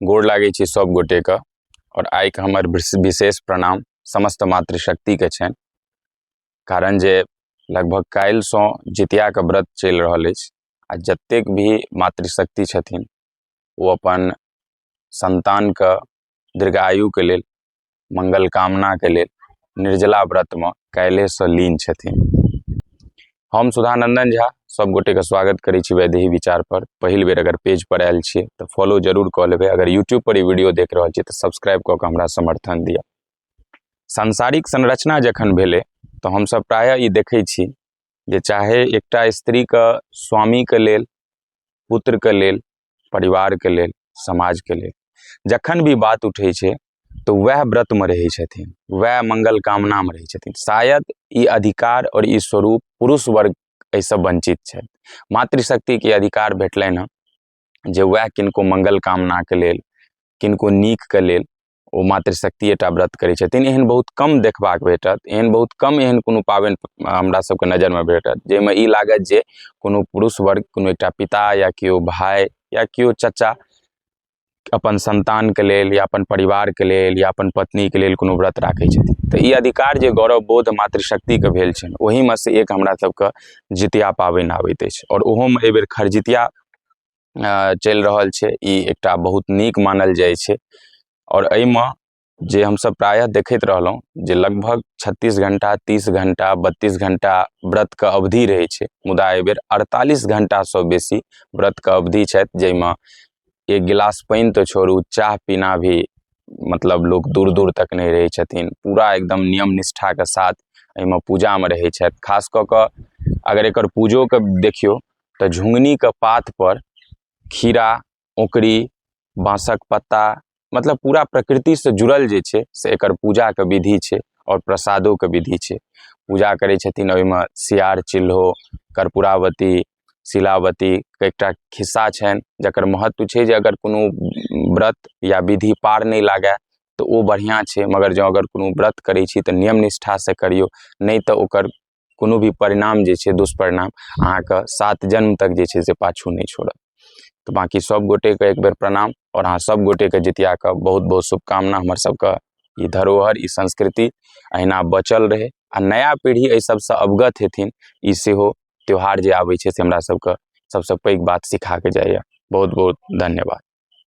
गोर लागै छी सब गोटेके आओर आइके हमर विशेष प्रणाम समस्त मातृशक्तिके छनि कारण जे लगभग काल्हिसँ जितियाके व्रत चलि रहल अछि आ जतेक भी मातृशक्ति छथिन ओ अपन सन्तानके दीर्घायुके लेल मंगल कामनाके लेल निर्जला व्रतमे काल्हिसँ लीन छथिन। हम सुधानंदन झा सब गोटेके स्वागत करै छी वैदेही विचार पर। पहिल बेर अगर पेज पर आयल छियै तऽ फॉलो जरूर कऽ लेबै। अगर यूट्यूब पर ई वीडियो देख रहल छियै तऽ सब्सक्राइब कऽ के हमरा समर्थन दिअ। सांसारिक संरचना जखन भेलै तऽ हमसब प्रायः ई देखै छी जे चाहे एकटा स्त्रीके स्वामीके लेल, पुत्रके लेल, परिवारके लेल, समाजके लेल जखन भी बात उठै छै तऽ वएह व्रतमे रहै छथिन, वएह मंगल कामनामे रहै छथिन। शायद ई अधिकार आओर ई स्वरूप पुरुष वर्ग एहिसँ वञ्चित छथि। मातृशक्तिके ई अधिकार भेटलनि हँ जे वएह किनको मंगल कामनाके लेल, किनको नीकके लेल ओ मातृशक्तिए टा व्रत करै छथिन। एहन बहुत कम देखबाक भेटत, एहन बहुत कम एहन कोनो पाबनि हमरा सबके नजरिमे भेटत जाहिमे ई लागत जे कोनो पुरुष वर्ग, कोनो एकटा पिता या केओ भाय या केओ चचा अपन सन्तानके लेल या अपन परिवारके लेल या अपन पत्नीके लेल कोनो व्रत राखै छथिन। तऽ ई अधिकार जे गौरव बोध मातृशक्तिके भेल छनि ओहिमे से एक हमरा सबके जितिया पाबनि आबैत अछि आओर ओहोमे एहिबेर खरजितिया चलि रहल छै। ई एकटा बहुत नीक मानल जाइ छै आओर एहिमे जे हमसब प्रायः देखैत रहलहुँ जे लगभग 36 घंटा, 30 घंटा, 32 घंटा व्रतके अवधि रहै छै, मुदा एहिबेर 48 घंटासँ बेसी व्रतके अवधि छथि, जाहिमे एक गिलास पानि तऽ छोड़ू, चाह पीना भी मतलब लोक दूर दूर तक नहि रहै छथिन। पूरा एकदम नियम निष्ठाके साथ एहिमे पूजामे रहै छथि। खास कऽ कऽ अगर एकर पूजोके देखियौ तऽ झुङ्गनीके पातपर खीरा, औंकरी, बाँसक पत्ता, मतलब पूरा प्रकृतिसँ जुड़ल जे छै से एकर पूजाके विधि छै आओर प्रसादोके विधि छै। पूजा करै छथिन ओहिमे सियार चिल्हो, कर्पूरावती, शिलावतीके एकटा खिस्सा छनि जकर महत्व छै जे अगर कोनो व्रत या विधि पार नहि लागए तऽ ओ बढ़िआँ छै, मगर जँ अगर कोनो व्रत करै छी तऽ नियम निष्ठासँ करियौ, नहि तऽ ओकर कोनो भी परिणाम जे छै दुष्परिणाम अहाँके 7 जन्म तक जे छै से पाछू नहि छोड़त। तऽ बाँकी सब गोटेके एक बेर प्रणाम आओर अहाँ सब गोटेके जितियाके बहुत बहुत शुभकामना। हमर सबके ई धरोहर, ई संस्कृति अहिना बचल रहै आ नया पीढ़ी एहि सबसँ अवगत हेथिन, ई सेहो त्योहार जे आबै छै से हमरा सबके सबसँ पैघ बात सिखाके जाइए। बहुत बहुत धन्यवाद।